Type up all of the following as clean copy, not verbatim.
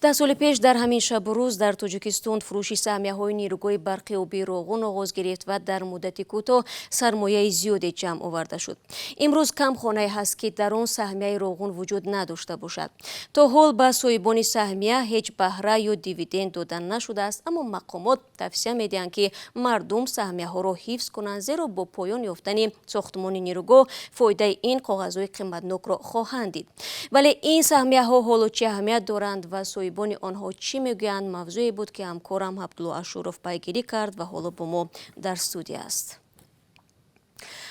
10 соли пеш дар ҳамин шабу рӯз дар Тоҷикистон фурӯши саҳмияҳои нерӯгоҳи барқи обии Роғун оғоз гирифт ва дар муддати кӯтоҳ сармояи зиёде ҷамъ оварда шуд. Имрӯз кам хонае ҳаст, ки дар он саҳмияи Роғун вуҷуд надошта бошад. То ҳол ба соҳибони саҳмия ҳеҷ баҳра ё дивиденд дода нашудааст, аммо мақомот тавсия медиҳанд, ки мардум саҳмияҳоро ҳифз кунанд, зеро бо поён ёфтани сохтмони нерӯгоҳ фоидаи ин коғазҳои қиматнокро хоҳанд дид. Вале ин саҳмияҳо ҳоло чӣ аҳамият доранд ва соҳибони онҳо чӣ мегӯянд, мавзӯе буд, ки ҳамкорам Абдулло Ашуров пайгирӣ кард ва ҳоло бо мо дар студия аст.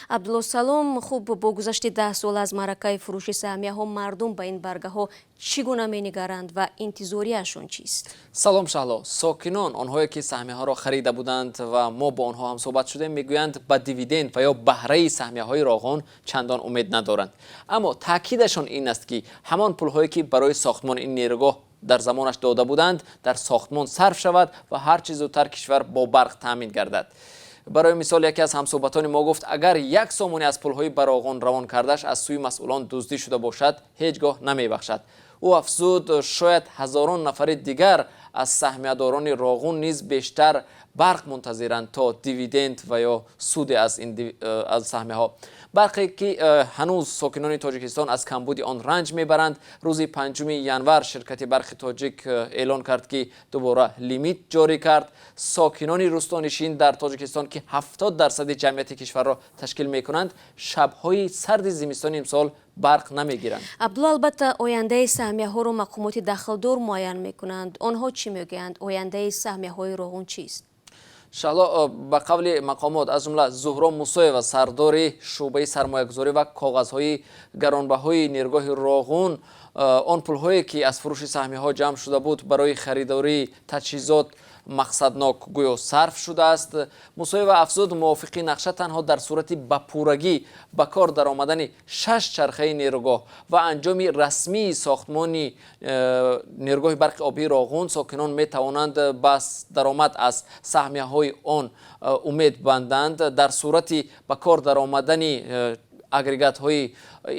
Абдулло, салом. Хуб, бо гузашти 10 сол аз маъракаи фурӯши саҳмияҳо мардум ба ин баргаҳо чӣ гуна менигаранд ва интизориашон чист? Салом, Шаҳло. Сокинон, онҳое ки саҳмияҳоро харида буданд ва мо бо онҳо ҳамсӯҳбат шудем, мегӯянд, ба дивиденд ва ё баҳраи саҳмияҳои Роғун чандон умед надоранд, аммо таъкидашон ин аст, ки ҳамон пулҳое ки барои сохтмони ин нерӯгоҳ дар замонаш дода буданд, дар сохтмон сарф шавад ва ҳар чӣ зудтар кишвар бо барқ таъмин гардад. Барои мисол, яке аз ҳамсӯҳбатони мо гуфт, агар 1 сомонӣ аз пулҳои ба Роғун равон кардаш аз сӯи масъулон дуздӣ шуда бошад, ҳеҷ гоҳ намебахшад. Ӯ афзуд, шояд ҳазорон нафари дигар аз саҳмиядорони Роғун низ бештар барқ мунтазиранд, то дивиденд ва ё суде аз саҳмияҳо. Барқе ки ҳанӯз сокинони Тоҷикистон аз камбуди он ранҷ мебаранд. Рӯзи 5 январ ширкати Барқи Тоҷик эълон кард, ки дубора лимит ҷорӣ кард. Сокинони рӯстонишин дар Тоҷикистон, ки 70 дарсади ҷамъияти кишварро ташкил мекунанд, шабҳои сарди зимистони имсол барқ намегиранд. Абдулло, албатта, ояндаи саҳмияҳоро мақомоти дахлдор муайян мекунанд. Онҳо чӣ мегӯянд? Ояндаи саҳмияҳои Роғун чист? Шаҳло, ба қавли мақомот, аз ҷумла Зуҳро Мусоева, сардори шӯъбаи сармоягузорӣ ва коғазҳои гаронбаҳои нерӯгоҳи Роғун, он пулҳое ки аз фурӯши саҳмиҳо ҷамъ шуда буд, барои харидории таҷҳизот мақсаднок гӯё сарф шудааст. Мусоева афзуд, мувофиқи нақша танҳо дар сурати ба пуррагӣ ба кор даромадани шаш чархаи нерӯгоҳ ва анҷоми расмии сохтмони нерӯгоҳи барқи обии Роғун сокинон метавонанд ба даромад аз саҳмияҳои он умед банданд. Дар сурати ба кор даромадани агрегатҳои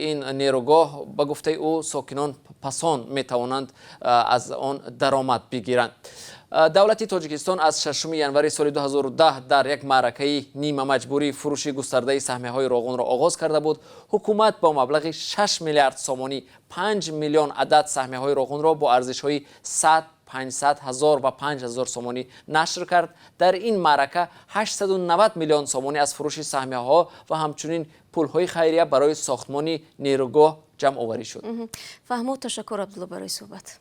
ин нерӯгоҳ, ба гуфтаи ӯ, сокинон пасон метавонанд аз он даромад бигиранд. Давлати Тоҷикистон аз 6 январи соли 2010 дар як маъракаи нимамаҷбурӣ фурӯши густардаи саҳмияҳои Роғунро оғоз карда буд. Ҳукумат бо маблағи 6 миллиард сомонӣ 5 миллион адад саҳмияҳои Роғунро бо арзишҳои 100, 500, 1000 ва 5000 сомонӣ нашр кард. Дар ин маърака 890 миллион сомонӣ аз фурӯши саҳмияҳо ва ҳамчунин пулҳои хайрия барои сохтмони нерӯгоҳ ҷамъоварӣ шуд. Фаҳмод. Ташаккур, Абдулло, барои суҳбат.